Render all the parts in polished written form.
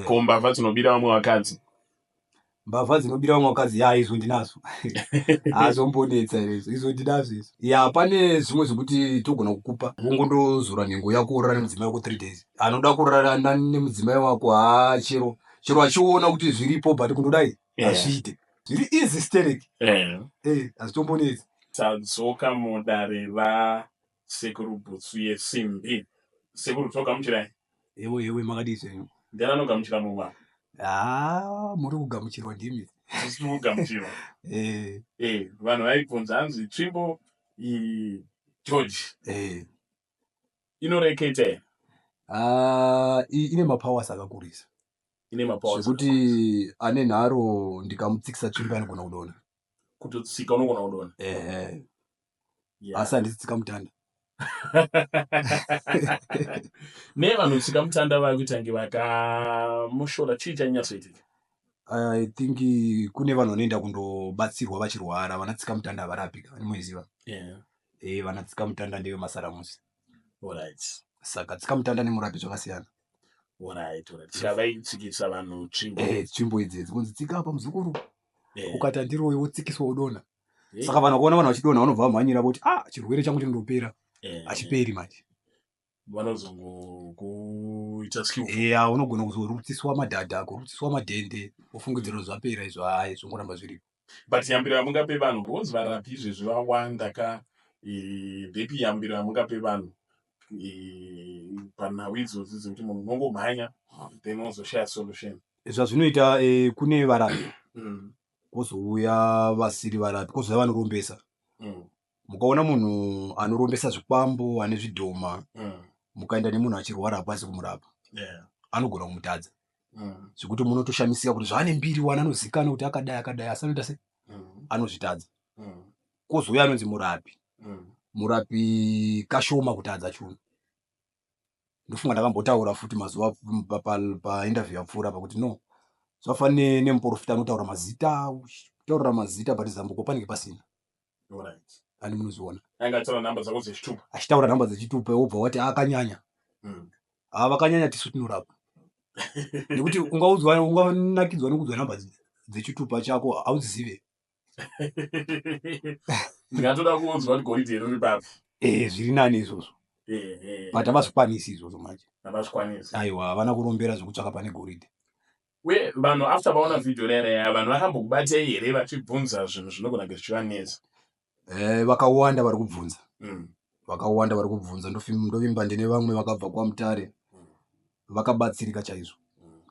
Ko mbavha dzinobira vamwe vakadzi? Mbavha dzinobira vamwe vakadzi, ya, izvo ndinazvo. Hazombonetsa here izvo, izvo ndinazvo izvo. Ya, pane zvimwe zvekuti togona kukupa, wongondozora nhengo yako worara nemudzimai wako 3 days. Anoda kurara nemudzimai wako, haa, chero chero achiona kuti zviripo, but kundodai hazviite, zviri easy sterek. Hazvitombonetsi. Tadzoka mudare raSekuru Bhutsu Yesimbi. Sekuru, togamuchirai. Ewe, ewe, makadii zvenyu? Ndiani anogamuchira mumwe? Haa, muri kugamuchirwa ndimi. Tisiri kugamuchirwa. Eh. Vanhu vaibvunza, hanzi tsvimbo iyi, George, inoreketa here? Ah, iyi ine mapowers akakurisa. Ine mapowers. Zvekuti ane nharo, ndikamutsikisa tsvimbo anogona kudonha. Kutotsika unogona kudonha? Ehe. Asi handisi tsika mutanda. Ne vanhu tsika mutanda vakuita nge vakamushora, chii chanyatsoitika? I think kune vanhu vanoenda kundobatsirwa vachirwara. Vana tsika mutanda havarapika, vanomoiziva. Vana tsika mutanda ndeve masaramusi. Saka tsika mutanda nemurapi zvakasiyana. Alright. Saka vaitsikisa vanhu tsvimbo? Tsvimbo idzedzi kunzi tsika apa, muzukuru. Ukati handiroyi, wotsikiswa, wodonha. Saka vanhu vakaona vanhu vachidonha, vanobva vamhanyira voti, "Ah, chirwere changu chinondopera." Hachiperi manje. Vanozongokuita skill. Ya, unogona kuzorutsiswa madhadha, kurutsiswa madhende, wofungidzira kuti zvapera izvo. Hai, zvongoramba zviripo. But yambiro yamungape vanhu, because varapi izvezvi vawanda ka, ndepi yambiro yamungape vanhu panhau idzodzi dzekuti munhu unongomhanya then wozoshaya solution? Zvazvinoita, kune varapi, kwozouya vasiri varapi, kwozouya vanorombesa. Mukaona munhu anorombesa zvikwambo, ane zvidhoma, mukaenda nemunhu achirwara, hakwanisi kumurapa. Anogona kumutadza, zvekuti munotoshamisika kuti zvaane mbiri wani, anozikanwa kuti akadai akadai, asi anoita se anozvitadza. Kwozouya anonzi murapi. Murapi kashoma kutadza chunhu. Ndofunga ndakambotaura futi mazuva painterview yapfuura pakuti no, zvafanana nemuprofita anotaura mazita, kutaurira mazita, but zambuko panenge pasina. Ani munozviona. Anga ataura nhamba dzako dzechitupa. Achitaura nhamba dzechitupa, wobva wati akanyanya. Ha, vakanyanya tisu tinorapa, nekuti ungaudzwa, unganakidzwa nekuudzwa nhamba dzechitupa chako, haudzizive. Ndingatoda kuudzwa kuti goridhe riri papi. Zviri nani izvozvo. But havazvikwanisi izvozvo manje. Havazvikwanisi. Aiwa, havana kurombera zvekutsvaka pane goridhe. Uye vanhu, after vaona vhidhiyo raya, vanhu vakambokubatei here vachibvunza zvinhu zvinogona kunge zvichivanetsa? Vakawanda vari kubvunza. Vakawanda vari kubvunza. Ndovimba ndine vamwe vakabva kwaMutare vakabatsirika chaizvo.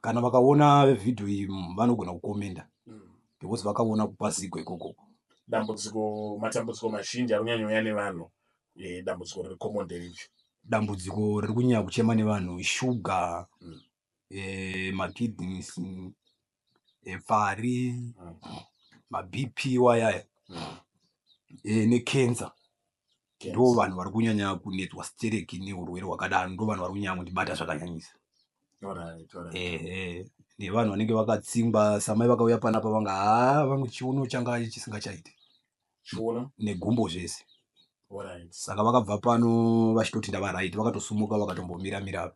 Kana vakaona vhidhiyo iyi, vanogona kukomenda, because vakaona kupazigwa ikokoko. Dambudziko, matambudziko mazhinji ari kunyanyouya nevanhu, dambudziko riri common nderipi? Dambudziko riri kunyanya kuchema nevanhu ishuga, makidneys, pfari, maBP wayaya, nekenza. Ndo vanhu vari kunyanya kunetswa stereki neurwere hwakadaro. Ndo vanhu vari kunyanya kundibata zvakanyanyisa. Ehe, nevanhu vanenge vakatsingwa, samai vakauya panapa, vanga, haa, vangu chiuno changa chisingachaiti. Chiuno? Negumbo zvese. Saka vakabva pano vachitoti ndava right, vakatosumuka, vakatombomira mira,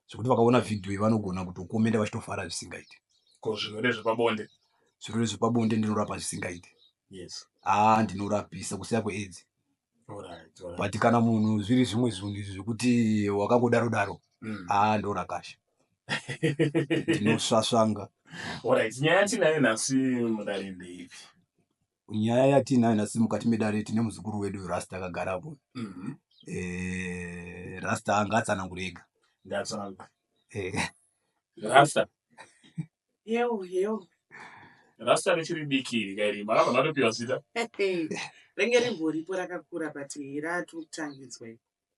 zvekuti vakaona vhidhiyo iyi vanogona kutokomenda vachitofara zvisingaiti. Ko zvirwere zvepabonde? Zvirwere zvepabonde ndinorapa zvisingaiti. Haa, ndinorapisa kusiya kweAIDS. But kana munhu zviri zvimwe zvinhu izvi zvekuti wakangodaro daro, haa, ndorakasha, ndinosvasvanga. Alright, nyaya yatinayo nhasi mudare ndeipi? Nyaya yatinayo nhasi mukati medare, tine muzukuru wedu Rasta akagarapo. Rasta anga atsanangure ega. Ndatsanangura. Rasta. Yeo, yeo. Rasta richiri diki kairi, makabva matopiwa zita? Renge rimboripo rakakura, but ratokutangidzwa.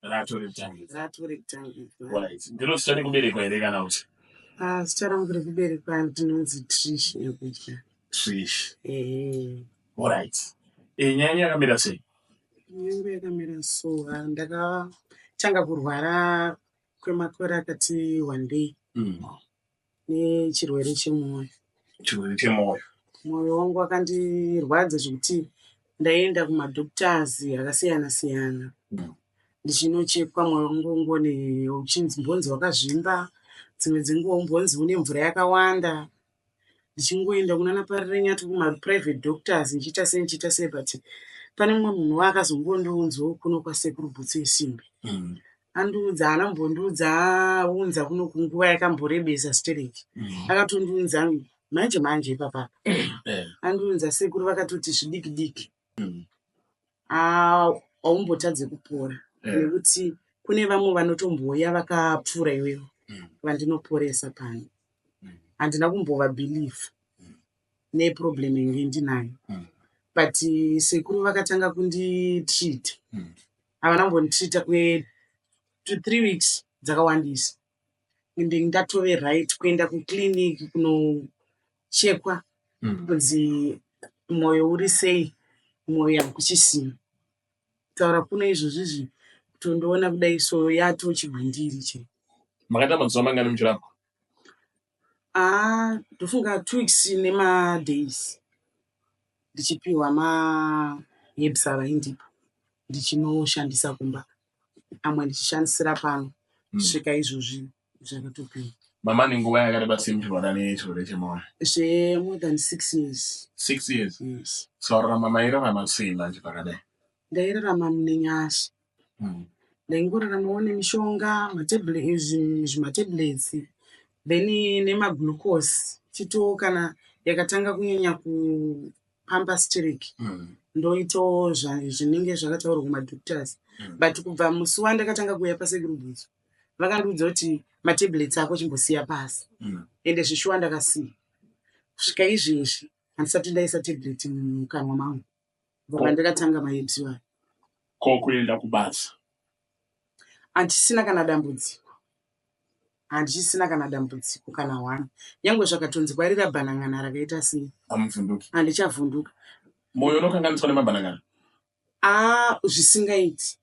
Ratorekutangidzwa? Ratorekutangidza. Right, ndiro zita rekuberekwa here kana kuti? Ah, zita rangu rekuberekwa ndinonzi Trish Nyakudya. Trish. Ehe. Alright, nyaya yenyu yakamira sei? Yangu yakamira so, ah, ndakatanga kurwara kwemakore akati wandei nechirwere chemwoyo. Chirwere chemwoyo. Mwoyo wangu wakandirwadza zvekuti ndaienda kumadoctors akasiyana siyana, ndichinochekwa mwoyo wangu ungone uchinzi mbonzi wakazvimba. Dzimwe dzenguva umbonzi une mvura yakawanda. Ndichingoenda kunana Parirenyatwa kumaprivate doctors ndichiita sei ndichiita sei but pane mumwe munhu waakazongondiunzawo kuno kwasekuru Bhutsu yeSimbi. Andiudza haana kumbondiudza aunza kuno kunguva yakamborebesa stereki. Akatondiunza manje manje ipapapa. Andiunza sekuru vakatoti zvidiki diki. Haumbotadze kupora nekuti kune vamwe vanotombouya vakapfuura iwewe vandinoporesa pano. Handina kumbovabhilivha neproblem inge ndinayo. But sekuru vakatanga kunditreata. Havana kumbonditreata kwe 2 3 weeks dzakawandisa. Ende ndatove right kuenda kuclinic kunochekwa kunzi mwoyo uri sei, mwoyo hakuchisina. Kutaura kuno izvozvizvi kutondiona kudai so yatoo chigwindiri chaicho. Makaita mazuva mangani muchirapwa? Haa ndofunga 2 weeks nemadays ndichipiwa maherbs avaindipa ndichinoshandisa kumba amwe ndichishandisira pano kusvika izvozvi zvakatopera. Mama nenguva yakareba sei muchirwara nechirwere chemoyo? Zve more than 6 years. 6 years? Yes. Saurarama mairarama sei manje pakadai? Ndairarama nenyasha. Ndaingoraramawo nemishonga, zvimatablets then nemaglucose. Chito kana yakatanga kunyanya kupamba stereki ndoitawo zvinenge zvakataurwa kumadoctors. But kubva musi wandakatanga kuuya pasekuru Bhutsu vakandiudza kuti matablets ako chimbosiya pasi. Ende zvishuwa ndakasiya. Kusvika izvezvi handisati ndaisa tablet mukanwa mangu. Kubva pandakatanga maherbs iwayo. Ko kuenda kubasa? Handisina kana dambudziko. Handisina kana dambudziko kana one. Nyangwe zvakatonzi kwarira bhanan'ana rakaita sei. Hamuvhunduki? Handichavhunduka. Moyo unokanganiswa nemabhanan'ana? Haa zvisingaiti.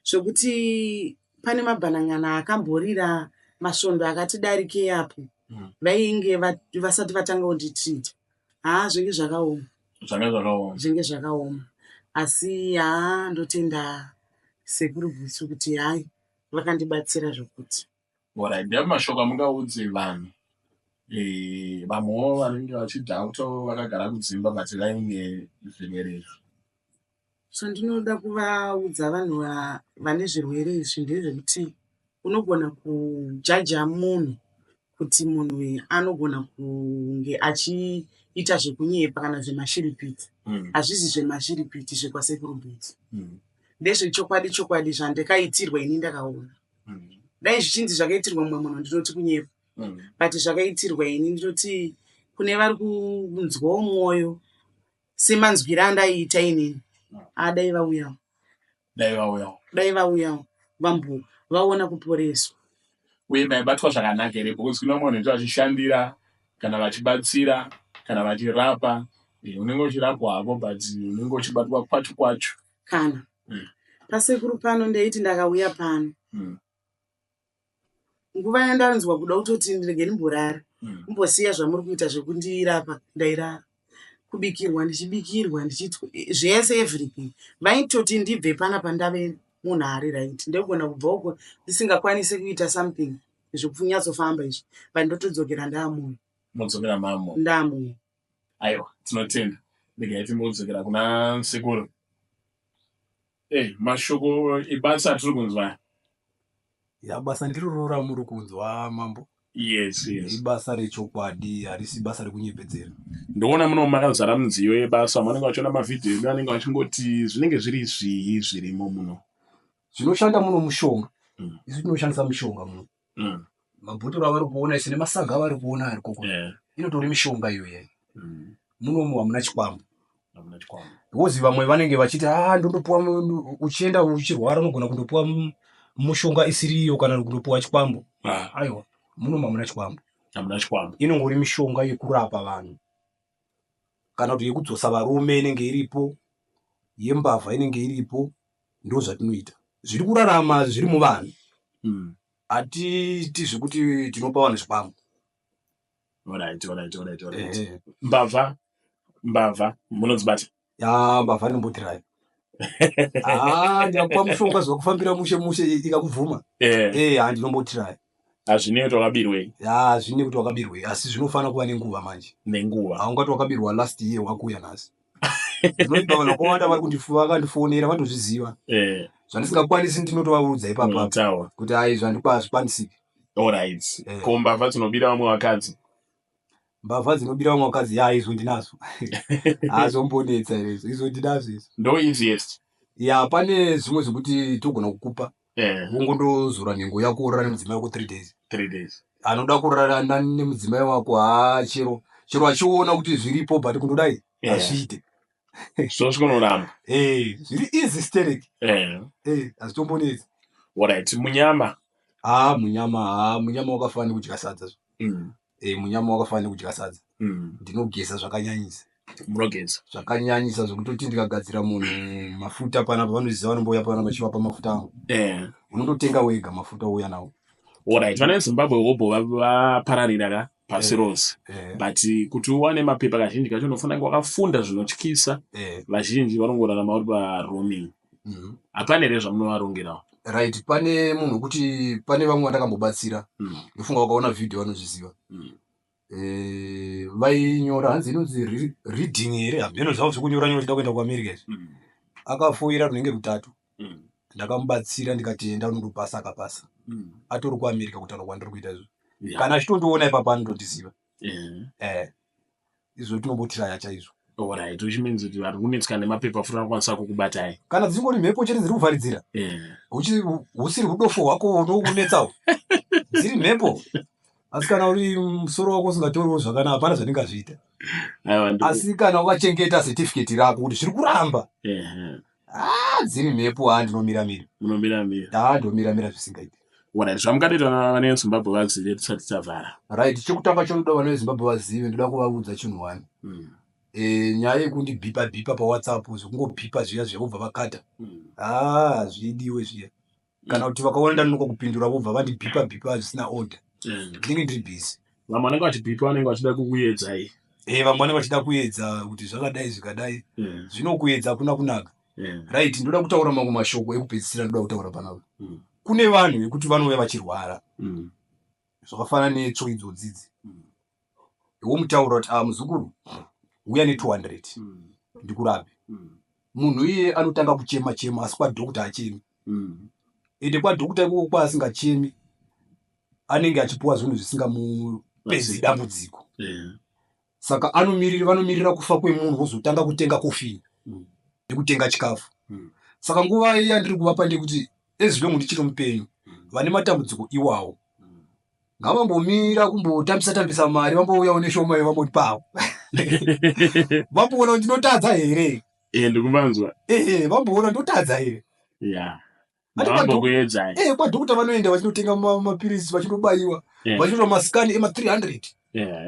Zvokuti pane mabhanan'ana akamborira masvondo akati darikei apo. Vainge vasati vatanga kunditreata. Haa zvinge zvakaoma. Zvanga zvakaoma. Zvinge zvakaoma. Asi haa ndotenda sekuru Bhutsu kuti hai vakandibatsira zvokuti. Alright, ndeapi mashoko amungaudze vanhu vamwewo vanenge vachidhautawo vakagara kudzimba but vaine zvirwere izvi? Zvandinoda kuvaudza vanhu vane zvirwere izvi ndezvekuti unogona kujaja munhu kuti munhu uyu anogona kunge achiita zvekunyepa kana zvemashiripiti. Hazvisi zvemashiripiti zvekwasekuru Bhutsu. Ndezvechokwadi chokwadi zvandakaitirwa ini ndakaona. Dai zvichinzi zvakaitirwa mumwe munhu ndinoti kunyepa. But zvakaitirwa ini ndinoti kune vari kunzwawo mwoyo semanzwiro andaiita inini. Dai vauyawo. Dai vauyawo. Dai vauyawo vambo vaona kuporeswa. Uye maibatwa zvakanaka here? Because kune vamwe vanhu vachishandira kana vachibatsira kana vachirapa. Unenge uchirapwa hako but unenge uchibatwa kwacho kwacho. Kana. Pasekuru pano ndaiti ndakauya pano. Nguva yandanzwa kuda kutoti ndirege ndimborara. Kumbosiya zvamuri kuita zvekundirapa ndairara. Kubikirwa ndichibikirwa ndichiitwa zvese everything. Vaitoti ndibve panapa ndave munhu ari right. Ndaigona kubva uko ndisingakwanisi kuita something zvekunyatsofamba izvi. But ndotodzokera ndaamunhu. Modzokera mamunhu. Ndaamunhu. Aiwa, tinotenda. Regai timbodzokera kuna sekuru. Mashoko ebasa atiri kunzwa. Ya basa ndiroro ramuri kunzwa mambo. Yes, yes. Ibasa rechokwadi, harisi basa rekunyepedzera. Ndoona muno makazara midziyo yebasa, vanenge vachiona mavhidhiyo edu vanenge vachingoti zvinenge zviri zvii zvirimo muno. Zvinoshanda muno mushonga. Isu tinoshandisa mishonga muno. Mabhotoro avari kuona ese nemasaga avari kuona ari koko. Inotori mishonga iyoyo. Munomu hamuna chikwambo. Hamuna chikwambo. Because vamwe vanenge vachiti ndondopuwa uchienda uchirwara unogona kundopuwa mushonga isiriyo kana kundopuwa chikwambo. Aiwa, munomu hamuna chikwambo. Hamuna chikwambo. Inongori mishonga yekurapa vanhu. Kana kuti yekudzosa varume inenge iripo, yembavha inenge iripo, ndo zvatinoita. Zviri kurarama zviri muvanhu. Hatiiti zvekuti tinopa vanhu zvikwambo. Alright, alright, alright, alright. Mbavha, mbavha, munodzibata? Ya, mbavha inombotirayo. Ndikakupa mushonga zvakufambira mushe mushe ikakubvuma. Handinombotirayo. Hazvinei kuti wakabirwei. Ya, hazvinei kuti wakabirwei, asi zvinofanira kuva nenguva manje. Nenguva. Haungati wakabirwa last year wakuuya nhasi. Ndinoziva vanhu vakawanda vari vakandifonera vanotozviziva. Zvandisingakwanisi ndinotovaudza ipapo Unotaura. kuti ai hazvikwanisiki. Alright. Ko mbavha dzinobira vamwe vakadzi? Mbavha dzinobira vamwe vakadzi, ya, izvo ndinazvo. Hazombonetsa here izvo, izvo ndinazvo izvo. Ndo easiest. Ya, pane zvimwe zvekuti togona kukupa wongondozora nhengo yako worara nemudzimai wako 3 days. 3 days. Anoda kurara nemudzimai wako, haa, chero achiona kuti zviripo, but kundodai hazviite. Zvosvikonoramba. Eh, zviri easy sterek. Eh, hazvitombonetsi. Alright, munyama. Haa, munyama, haa, munyama wakafanana nekudya sadza. Eh, munyama wakafanana nekudya sadza. Ndinogeza zvakanyanyisa. Munogeza. Zvakanyanyisa, zvekutoti ndikagadzira munhu mafuta panapa, vanoziva, vanombouya panapa vachivapa mafuta angu. Unondotenga wega mafuta ouya nawo. Alright, vana veZimbabwe hobho vapararira ka pasi rose. But kuti uwane mapepa, kazhinji kacho unofanira kunge wakafunda zvinotyisa. Vazhinji vanongorarama vari paroaming. Hapana here zvamunovarongerawo? Right, pane munhu wekuti pane vamwe vandakambobatsira. Ndofunga vakaona vhidhiyo vanozviziva. Vainyora hanzi inonzi reading here, hameno zvavo zvekunyora nyora, chida kuenda kuAmerica izvi. Akafoira runenge rutatu. Ndakamubatsira ndikati enda unondopasa, akapasa. Atori kuAmerica kutaura kwandiri kuita izvo. Kana achitondiona ipapo anotondiziva. Izvo tinombotiraya chaizvo. Alright, which means kuti vari kunetswa nemapepa futi vanokwanisa kukubatai. Kana dzingori mhepo chete dziri kuvharidzira, husiri udofo hwako hunokunetsawo, dziri mhepo. Asi kana uri musoro wako usingatoriwo zvakanaka, hapana zvandingazviita. Aiwa, Asi kana wakachengeta certificate rako kuti zviri kuramba, ah, dziri mhepo, haa, ndinomiramira. Munomiramira. Haa, ndomiramira zvisingaiti. Alright, zvamukatoita vana veZimbabwe vazive tisati tavhara. Right, chekutanga chinoda vana veZimbabwe vazive, ndoda kuvaudza chinhu one. Nyaya yekundibhipa bhipa paWhatsApp, zvekungobhipa zviya zviya vobva vakata, haa, hazvidiwe zviya. Kana kuti vakaona ndanonoka kupindura vobva vandibhipa bhipa zvisina order, ndinenge ndiri busy. Vamwe vanenge vachibhipa vanenge vachida kukuedzai. Vamwe vanenge vachida kuedza kuti zvakadai zvikadai. Zvinokuedza hakuna kunaka. Right, ndoda kutaura mamwe mashoko ekupedzisira ndoda kutaura panapa. Kune vanhu vekuti vanouya vachirwara zvakafanana netsvo idzodzidzi, womutaura kuti, "Ah, muzukuru, uya ne200 ndikurape." Munhu iye anotanga kuchema chema, asi kwadhokta achemi. Ende kwadhokta ikoko kwaasingachemi, anenge achipuwa zvinhu zvisingamupedzi dambudziko. Saka anomirira, vanomirira kufa kwemunhu vozotanga kutenga kofini nekutenga chikafu. Saka nguva yandiri kuvapa ndekuti as long ndichiri mupenyu, vane matambudziko iwawo ngavambomira kumbotambisa tambisa mari, vambouyawo neshoma iyo, vambotipawo, vamboona kuti ndinotadza here. Ndikuvanzwa. Ehe, vamboona ndotadza here. Ati Vambokuedzai. Kwadhokta vanoenda vachinotenga mapirisi, vachinobayiwa, vachinoita mascan ema300.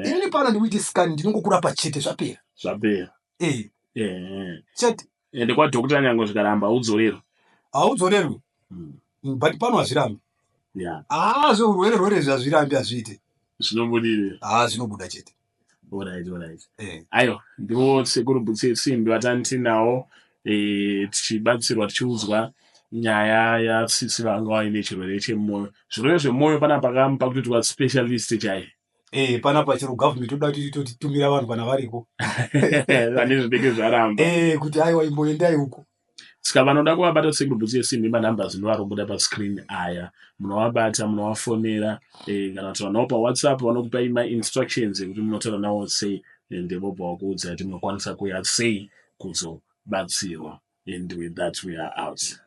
Inini pana ndikuiti scan, ndinongokurapa chete, zvapera. Zvapera. Chete. Ende kwadhokta nyange zvikaramba haudzorerwi. Haudzorerwi. But pano hazvirambi. Haa, zveurwere rwere izvi hazvirambi, hazviite. Zvinobudirira. Haa, zvinobuda chete. Alright. Aiwa, ndivo Sekuru Bhutsu Yesimbi vatani tinawo, tichibatsirwa, tichiudzwa nyaya yasisi vanga vaine chirwere chemwoyo. Zvirwere zvemwoyo panapa kamupa kutoitwa specialist chaiye. Panapa chero government toda kuti totitumira vanhu kana variko vane zvinenge zvaramba. Kuti aiwa, imboendai uko. Saka vanoda kuvabata Sekuru Bhutsu Yesimbi, manhamba zvinovarobuda pascreen aya, munovabata, munovafonera, kana kuti vanawo paWhatsApp vanokupai mainstructions ekuti munotaura navo sei, ende vobva vakuudzai kuti munokwanisa kuuya sei kuzobatsirwa. And with that we are out.